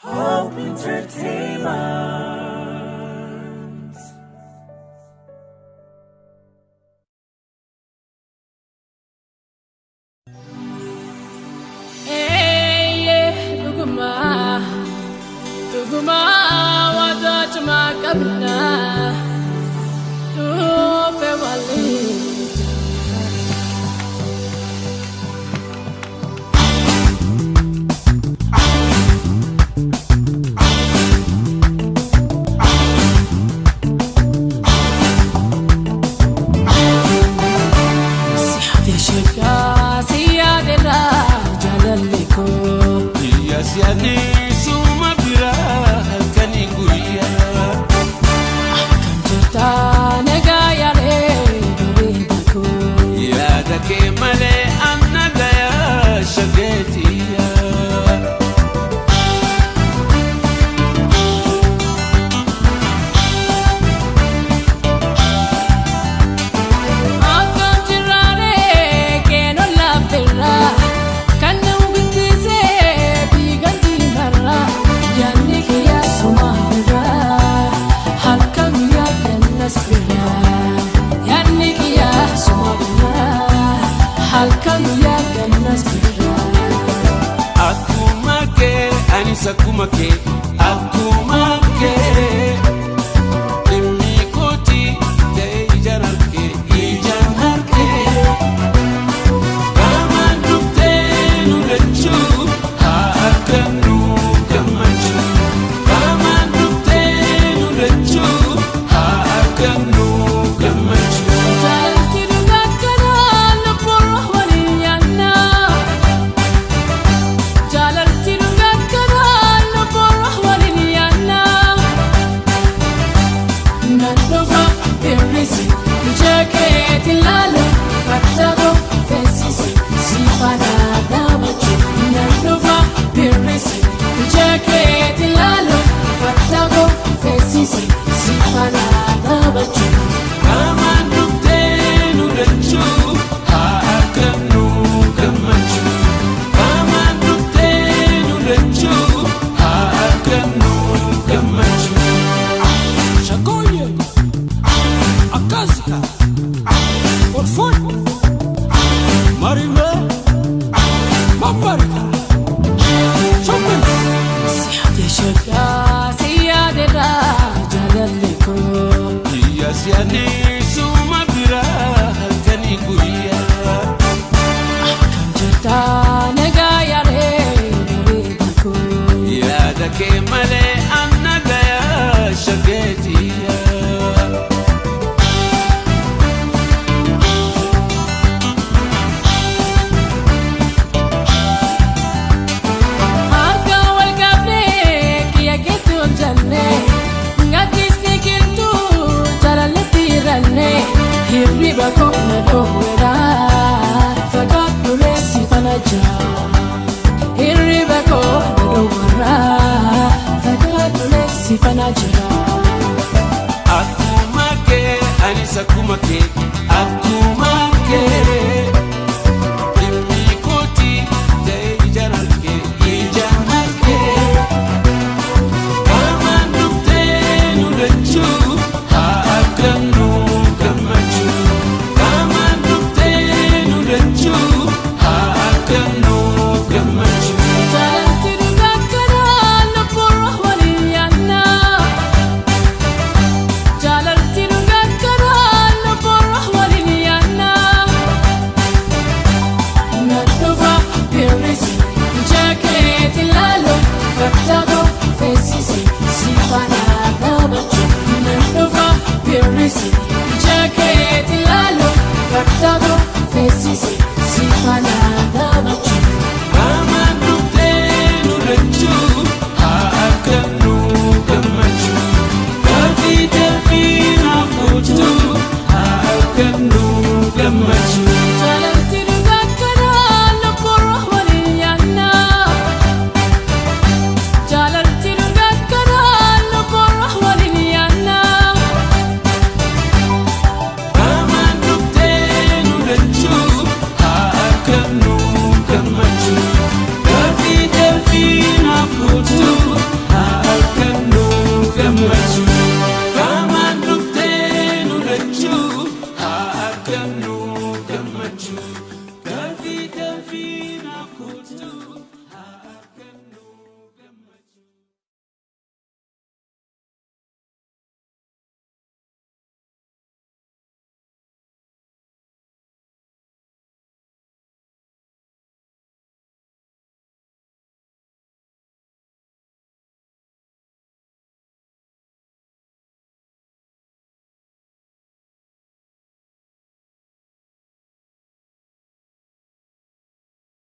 Hope Entertainment. Hey, dhuguma dhuguma wanta cimaa qabna dhufe waliin. Si yaadeera jaalalli koo. Biyya si'anii suma biraa halkanii guyyaa. Akkam jirta nagaa yaalee bareeda koo. Yaada kee malee anna gayaa shageetiyaa. Akkam jiraalee keenan laafirraa kan nama guddisee biigan diimarraa yaadni kiyyaa suma biraa halkan guyyaa kennas biraa yaadni kiyyaa suma biraa halkan guyyaa kennas biraa. Akkuma kee anis akkuma kee akkuma kee. Dhimmi kooti ta'e ijaan harkee ijaan harkee. Qaamaan dhuftee nu lachuu haa argannu gammachuu. Qaamaan dhuftee nu lachuu haa argannu gammachuu. Jaalalti dhugaa kanaa lubbuun waliin yaadna. Jaalalti dhugaa kanaa lubbuun waliin yaadna. Nan dhufa hir'isi ija keetti ilaalu fattako feesisi si faana dhaabachuu. Nan dhufa hir'isi ija keetti ilaalu fattako feesisi si faana dhaabachuu. Qaamaan dhuftee nu lachuu haa argannu gammachuu. Qaamaan dhuftee nu lachuu haa argannu gammachuu. Shakoye Akazika Orfon Marime Mamarika Chopin. Si shakka si yaadeera jaalalli koo. Biyya si'anii suma biraa halkanii guyyaa. Akkam jirta nagaa yaalee bareeda koo. Yaada kee malee anna gayaa shageetiyaa. Harka wal qabnee kiyya keetti ol jannee gaddisni qilxuu jaalalletti hir'annee hirriba koo na dhoowweera fagaadhu reessi fana jira. Hirriba koo na dhoowweera fagaadhu reessi fana jira. Akkuma kee anis akkuma kee akkuma kee. Dhimmi kooti ta'e ijaan harkee ijaan harkee. Qaamaan dhuftee nu lachuu haa argannu gammachuu. Qaamaan dhuftee nu lachuu haa argannu gammachuu. Jaalalti dhugaa kanaa lubbuun waliin yaadna. Jaalalti dhugaa kanaa lubbuun Argannu.